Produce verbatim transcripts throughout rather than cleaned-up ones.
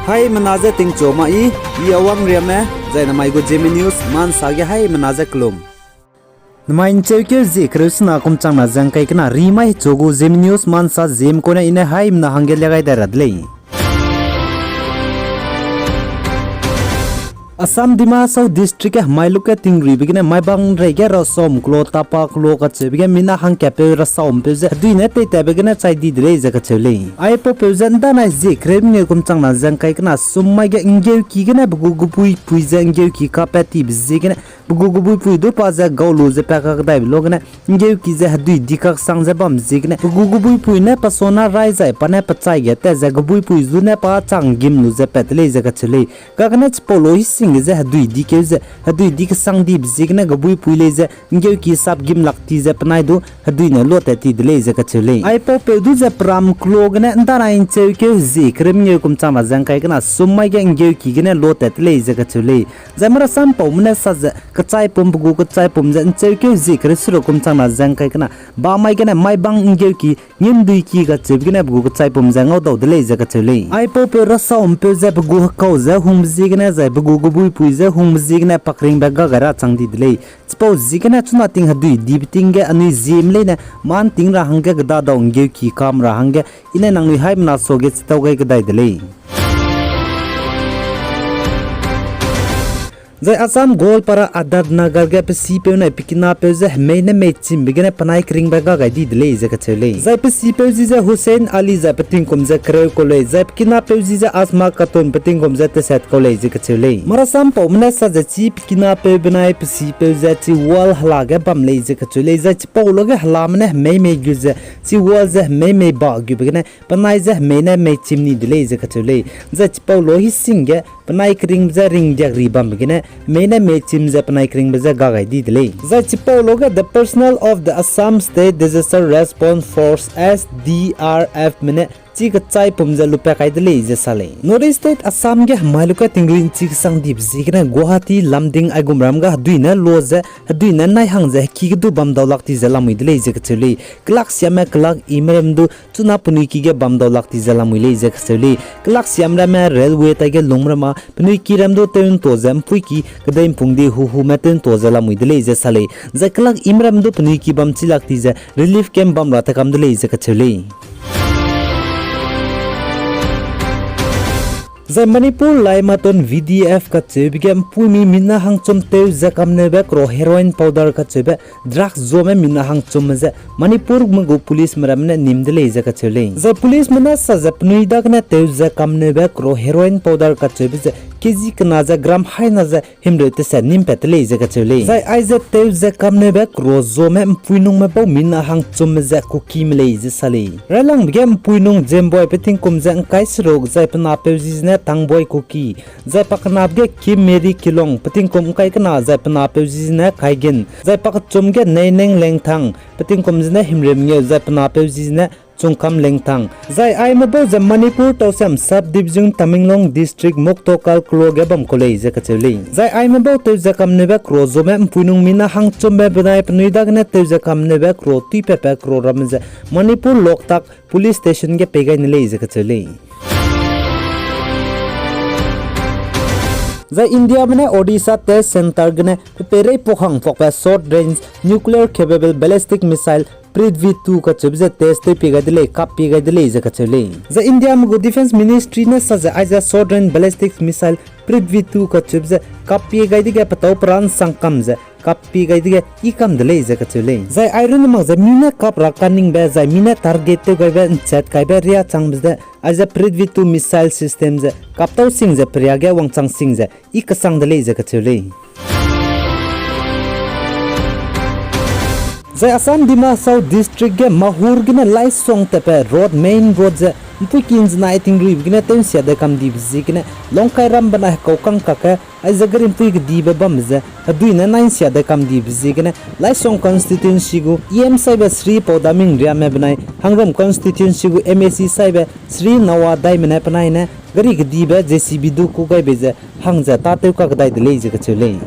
Haimena je tingchu ma i, i Awang Riame, zai namai gu Zeme News Mansa ge haimena je kelum. Namai ’ncheukeu zie kereu sena kum changna ze ’ngkai kena rimai hechu gu Zeme News Mansa Zeme kune i ne haimena hangge lia gai dai ra de lei. Assam Dima Hasao District ge hemai lu ge tingruibe gene maibang rei ge rasam kelo tapa kelo kacheube ge mina hangkatpeu rasaumpeu ze hedui ne teitatbe gene chai di de lei ze kacheu lei. Aipaupeu ze ’ndanai zie kereu mengeu kum changna ze ’ngkai kena sum mai ge ’nggeuki gene pe gu gebuipui ze ’nggeuki kapat tibe ziegene pe gu gebuipui du pa ze gau lu ze pa kakdaibe lu gene ’nggeuki ze hedui di kaksang ze bam ziegene pe gu gebuipui ne pe sona rai zai pa ne pe chai ge tat ze gebuipui zu ne pa chang gim lu ze pat de lei ze kacheu lei. Kagene chipau lo hising ge ze hedui di keu ze hedui di kesang dibe ziegene gebuipui lei ze ’nggeuki sap gim lak ti ze penai du hedui ne luatat ti de lei ze kacheu lei. Aipaupeu du ze peram kelo gene ’ndanai ’ncheukeu zie kereu mengeu kum changna ze ’ngkai kena sum mai ge ’nggeuki gene luatat de lei ze kacheu lei. Zai marasampaume ne sa ze kechaipum pe gu kechaipum ze ’ncheukeu zie kereu seruk kum changna ze ’ngkai kena bamai gene maibang ’nggeuki ngimduiki kacheube gene pe gu kechaipum ze ngaudau de lei ze kacheu lei. Aipaupeu rasaumpeu ze pe gu hekau ze hungbe ziegene zai pe gu gebuipui ze hungbe ziegene pakringbe ga gai ra chang di de lei. Chipau ziegene chuna ting hedui dibe ting ge anui Zeme leine mâ ’nting ra hangge kedadau ’nggeuki kam ra hangge i ne nangnui haimena suage chitau gai kedai de lei. Zai Assam Goalpara Adad Nagar ge pe sipeu nai pe kinapeu ze hemei ne mei chimbe gene penai keringbe ga gai di de lei ze kacheu lei. Zai pe sipeu ji ze Hussein Ali zai pe tingkum ze kereu kau lei, zai pe kinapeu ji ze Asma Khatun pe tingkum ze tesat kau lei ze kacheu lei. Marasampaume ne sa ze chi pe kinapeu benai pe sipeu ze chi wall hela ge bam lei ze kacheu lei, zai chipau lo ge helame ne hemei mei gu ze chi wall ze hemei mei ba gube gene penai ze hemei ne mei chim ni de lei ze kacheu lei. Zai chipau lo hising ge penai keringbe ze ringdiak ri bambe gene hemei ne mei chim ze penai keringbe ze ga gai di de lei. Zai chipau lo ge the personnel of the Assam State Disaster Response Force, S D R F me ne chi kechaipum ze lupat kai de lei ze sa lei. North East State Assam ge hemai lu ge tingrui ’nchi kesang dibe ziegene Guwahati, Lumding aigum ram ga hedui ne lo ze hedui ne nai hang ze heki ge du bam dau lak ti ze lamui de lei ze kacheu lei. Kelaksiame kelak ime ram du chuna penui ki ge bam dau lak ti ze lamui lei ze kacheu lei. Kelaksiam ramme railway taige lung rama penui ki ram du tew ’nto ze ’mpuiki kedei ’mpung di huhume tew ’nto ze lamui de lei ze sa lei. Zai kelak ime ram du penui ki bam chi lak ti ze relief camp bam ra tekam de lei ze kacheu lei. Zai Manipur Laimaton V D F kacheube ge ’mpuimi mina hangchum tew ze kamneube kro heroin powder kacheube drugs zuame mina hangchumme ze Manipurme gu policeme ramme ne nim de lei ze kacheu lei. Zai policeme ne sa ze penui dagene tew ze kamneube kro heroin powder kacheube ze K G kena ze gram haina ze himreu teset nimpat de lei ze kacheu lei. Zai aize tew ze kamneube kro zuame ’mpuinungme bau mina hangchumme ze Kukime lei ze sa lei. Railangbe ge ’mpuinung Jemboi pe tingkum ze ’ngkai seruk zai pe napeu ji zene Tangboi Kuki, zai pakenabe ge Kim Mary Kilong pe tingkum ’ngkai kena zai pe napeu ji zene Khaigin, zai pakechum ge Neineng Lengthang pe tingkum zene himreu mengeu zai pe napeu ji zene Chungkam Lengthang. Zai aime bau ze Manipur Tousem Sub-Division, Tamenglong District, Muktokal kelo ge bam kau lei ze kacheu lei. Zai aime bau tew ze kamneube kro zuame ’mpuinung mina hangchumbe benai penui dagene tew ze kamneube kro tuipatbe kro ramme ze Manipur Loktak Police Station ge pei gai ne lei ze kacheu lei. Zai Indiame ne Odisha test centre gene pe peireipuk hang pakbe short range nuclear capable ballistic missile Prithvi two kacheube ze test tewpie gai de lei, kappie gai de lei ze kacheu lei. Zai Indiame gu Defence Ministry ne sa ze aize short range ballistic missile Prithvi two kacheube ze kappie gai dege petâu peran sangkam ze kappie gai dege i kam de lei ze kacheu lei. Zai airunne mak ze mi ne kap ra kaningbe zai mi ne target tew gaibe ’nchat kaibe riâ changbe ze aize Prithvi two missile system ze kaptau sing ze peria ge wangchang sing ze i kesang de lei ze kacheu lei. Zai Assam Dima Hasao District ge Mahur gene Laisong tatbe road, main road ze ’mpuiki ’nzenai tingruibe gene tew ’nsia dai kam dibe ziegene Longkairam benai hekau kangkak ge aize gari ’mpui kedibe bambe ze hedui ne nai ’nsia dai kam dibe ziegene Laisong constituency gu E M saibe Shri Paudaming Riame benai Hangram constituency gu M A C saibe Shri Nawa Daime ne penai ne gari kedibe J C B du kû gaibe ze hang ze tâtew kakdai de lei ze kacheu lei.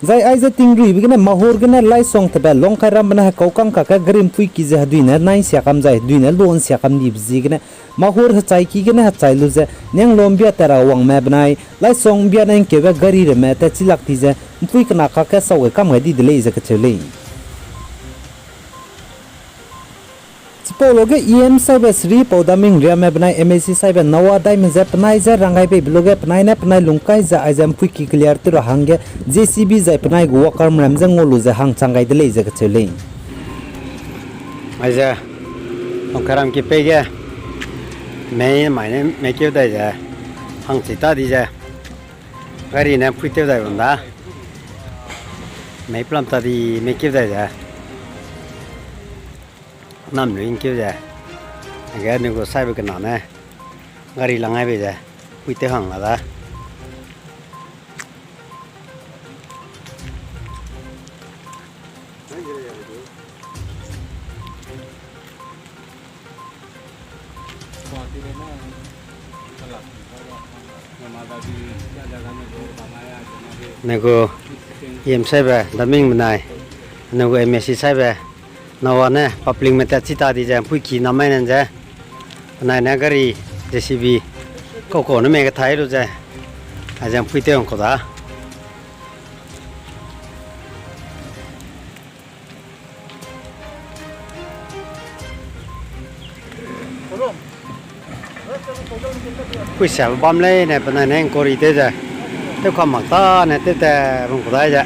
Zai aize tingruibe gene Mahur gene Laisong tebe Longkairam benai hekaukang kakge gari mpuiki ze hedui ne nai nsia kam zai hedui ne lu nsia kam dibe ziegene Mahur hechaiki gene hechai lu ze Nianglo mbia tat ra wangme benai Laisong mbia ne ngkeube gari ramme tat chilak di ze mpui kena kakge sau gai kam gai di de lei ze kacheu lei. Chipau luge E M saibe Sri Paudaming Riame benai M A C saibe Nawa Daime ze penai je ranggaibeibe luge penai ne penai lungkai ze aize mpuiki clear tew ra hangge J C B zai penai gu worker ram ze ngau lu ze hangchang gai de lei ze kacheu lei. Aize, Longkairam ki pei ge, mei mai ne meikeu dai ze, hangchi ta di ze, gari ne mpui tew dai bam da, mei plam ta di meikeu dai ze. Namlui ngkeu ze, age anui gu saibe kena ne, gari lang ai bei ze, pui tew hang la da. Nego E M saibe Daming benai, nego M A C saibe Nawa ne public me tat chi ta di ze mpuiki namai nen ze, penai ne gari J C B kau kau ne me kethai lu ze, aize mpui tew hang kau da. Puisa bam leine penai ne inquiry tew ze, tew kam mak tane tew ta bam ku dai ze.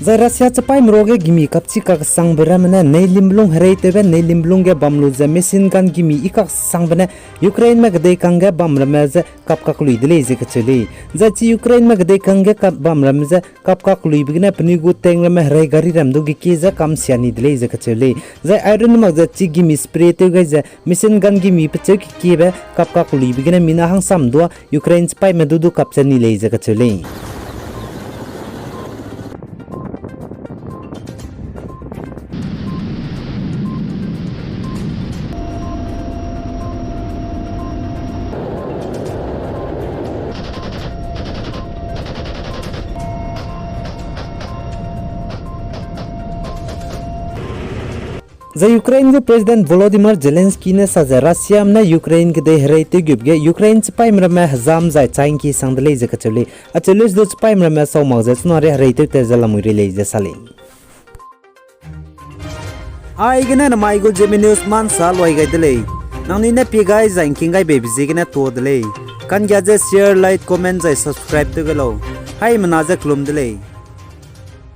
Zai Russia chipaîme ruage gimi kapchi kaksangbe ramme ne Neilimlung hereitewbe Neilimlung ge bam lu ze machine gun gimi i kaksangbe ne Ukraineme kedei kangge bam ramme ze kapkak lui de lei ze kacheu lei. Zai chi Ukraineme kedei kangge kap bam ramme ze kapkak luibe gene penui gu tank ramme herei gari ram du gekie ze kamsia ni de lei ze kacheu lei. Zai iron mak ze chi gimi spray tew gai ze machine gun gimi pecheu kekiebe kapkak luibe gene mina hangsam dua Ukraine chipaîme du du kap ze ni lei ze kacheu lei. Zai Ukraine gu President Volodymyr Zelensky ne sa ze Russiame ne Ukraine kedei herei tewgube ge Ukraine chipaîme ramme hezam zai changki sang de lei ze kacheu lei. Acheu lei du chipaîme ramme sau mak ze chuna ri herei tew tat ze lamui rei lei ze sa lei. Aigene namai gu Zeme News mansa luai gai de lei. Nangnui ne pie gai zai ngking gai beibe ziegene tuâ de lei. Kanggia ze share, like, comment zai subscribe tew gai lau. Haimena ze kelum de lei.